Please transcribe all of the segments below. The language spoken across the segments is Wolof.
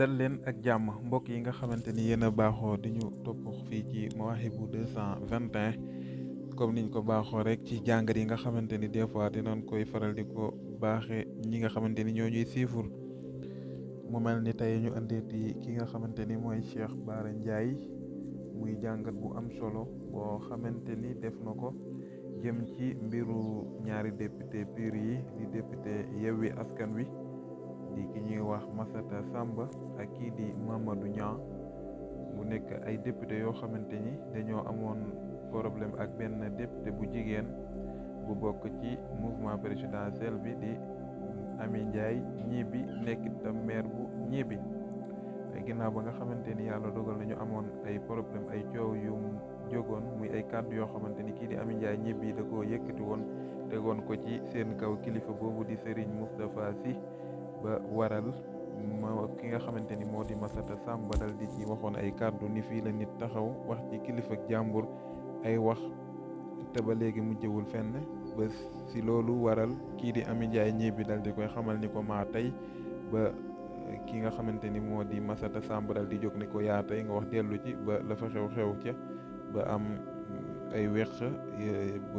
dal leen ak jàmm mbokk yi nga xamante ni yéen a baaxoo di ñu topp fii ci Mawahibou 221 comme niñ ko baaxoo rek ci jàngat yi nga xamante ni des fois dinañ koy faral di ko baaxe ñi nga xamante ni ñoo ñuy siifur mu mel ni tey ñu andeeti ki nga xamante ni mooy Cheikh Bara Ndiaye muy jàngat bu am solo boo xamante ni def na ko jëm ci mbiru ñaari député PUR yi di député Yewwi Askan Wi di ki ñuy wax Massata Samba ak kii di Mamadou Niang mu nekk ay député yoo xamante ni dañoo amoon problème ak benn député bu jigéen bu bokk ci mouvement présidentiel bi di Amy Ndiaye Gniby nekk itam maire bu Gniby ay ginnaaw ba nga xamante ni yàlla dogal nañu amoon ay problème ay coow yu jógoon muy ay kàddu yoo xamante ni kii di Amy Ndiaye Gniby da koo yëkkati woon tegoon ko ci seen kaw kilifa boobu di Serigne Moustapha Sy ba waral ki nga xamante ni moo di Massata Samba dal di ci waxoon ay kàddu ni fii la nit taxaw wax ci kilifa ak jàmbur ay wax te ba léegi mujjewul fenn ba si loolu waral kii di Amy Ndiaye Gniby dal di koy xamal ni ko maa tey ba ki nga xamante ni moo di Massata Samba dal di jóg ni ko yaa tey nga wax dellu ci ba la fa xew-xew ca ba am ay weq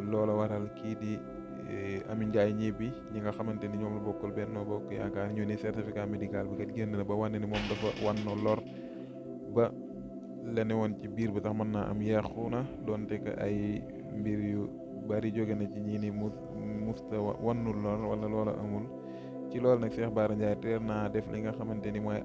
loola waral kii di Amy Ndiaye Gniby ñi nga xamante ni ñoom la bokkul Benno Bokk Yaakaar ñu ni certificat médical bi kat génn na ba wane ni moom dafa wan no lor ba la ne woon ci biir bi tax mën naa am yàqu na doonte que ay mbir yu bari jóge na ci ñii ni musta wannul lor wala loola amul ci loolu nag Cheikh Bara Ndiaye teel naa def li nga xamante ni mooy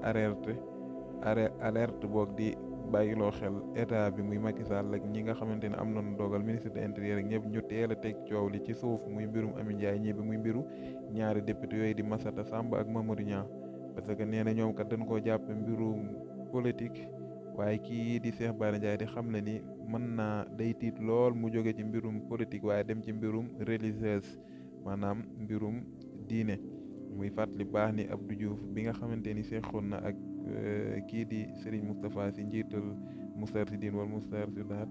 alerte boog di bàyyiloo xel état bi muy Macky Sall ak ñi nga xamante ne am nañu dogal ministre de l'intérieur ak ñëpp ñu teel a teg coow li ci suuf muy mbirum Amy Ndiaye Gniby muy mbiru ñaari député yooyu di Massata Samba ak Mamadou Niang parce que nee na ñoom kat dañ koo jàppe mbirum politique waaye kii di Cheikh Bara Ndiaye di xam ne ni mën naa day tiit lool mu jóge ci mbirum politique waaye dem ci mbirum religieuse maanaam mbirum diine muy fàttali baax ni Abdou Diouf bi nga xamante ni seexoon na ak kii di Serigne Moustapha Sy njiital Moustarchidine wala Moustarchidaat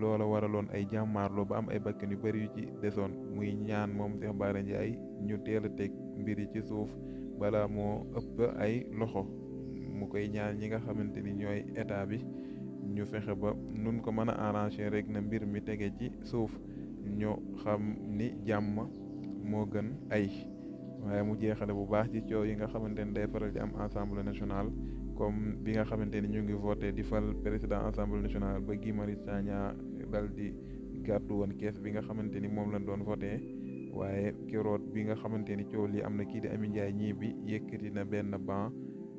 loola waraloon ay jàmmaarloo ba am ay bakkan yu bari yu ci desoon muy ñaan moom Cheikh Bara Ndiaye ñu teel a teg mbir yi ci suuf bala moo ëpp ay loxo mu koy ñaan ñi nga xamante ni ñooy état bi ñu fexe ba nun ko mën a arranger rek na mbir mi tege ci suuf ñu xam ni jàmm moo gën ay waaye mu jeexale bu baax ci coow yi nga xamante ni day faral di am assemblée nationale comme bi nga xamante ni ñu ngi voté di fal président assemblée nationale ba Guy Marius Sagna dal di gàddu woon kees bi nga xamante ni moom lañ doon voté waaye keroot bi nga xamante ni coow li am na kii di Amy Ndiaye Gniby yëkkati na benn banc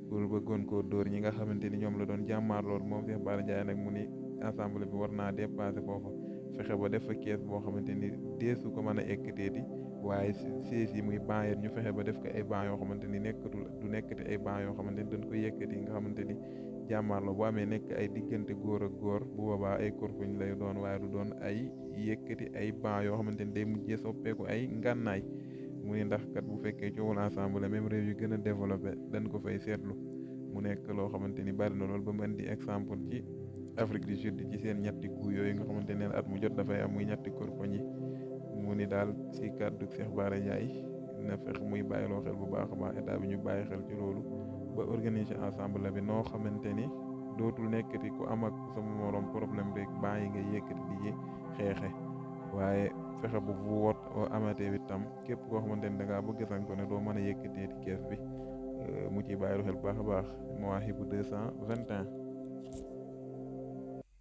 pour bëggoon koo dóor ñi nga xamante ni ñoom la doon jàmmaar lool moom Cheikh Bara Ndiaye nag mu ni assemblée bi war naa dépassé foofu fexe ba def fa kees boo xamante ni deesu ko mën a ekkateeti waaye siège yi muy banc ñu fexe ba def ko ay banc yoo xamante ni du nekkati ay banc yoo xamante ni dañ koy yëkkati nga xamante ni jàmmaarloo bu amee nekk ay diggante góor ak góor bu boobaa ay kurkuñ lay doon waaye du doon ay yëkkati ay banc yoo xamante ni day mujjee soppeeku ay ngànnaay mu ne ndax kat bu fekkee coowul ensemble même réew yu gën a développé dañ ko fay seetlu mu nekk loo xamante ni bari na lool ba mu indi exemple ci Afrique du Sud ci seen ñetti gu yooyu nga xamante ne at mu jot dafay am muy ñetti kurkuñ yi mu ni daal si kàddu Cheikh Bara Ndiaye na fex muy bàyyiloo xel bu baax a baax état bi ñu bàyyi xel ci loolu ba organiser ensemble bi noo xamante ni dootul nekkati ku am ak sama morom problème rek baa yi nga yëkkati di xeexe waaye fexe bu woot amatee itam képp koo xamante ni da ngaa bëgg sañ ko ne doo mën a yëkkatee ci kees bi mu ciy bàyyiloo xel bu baax a baax Mawahibou 221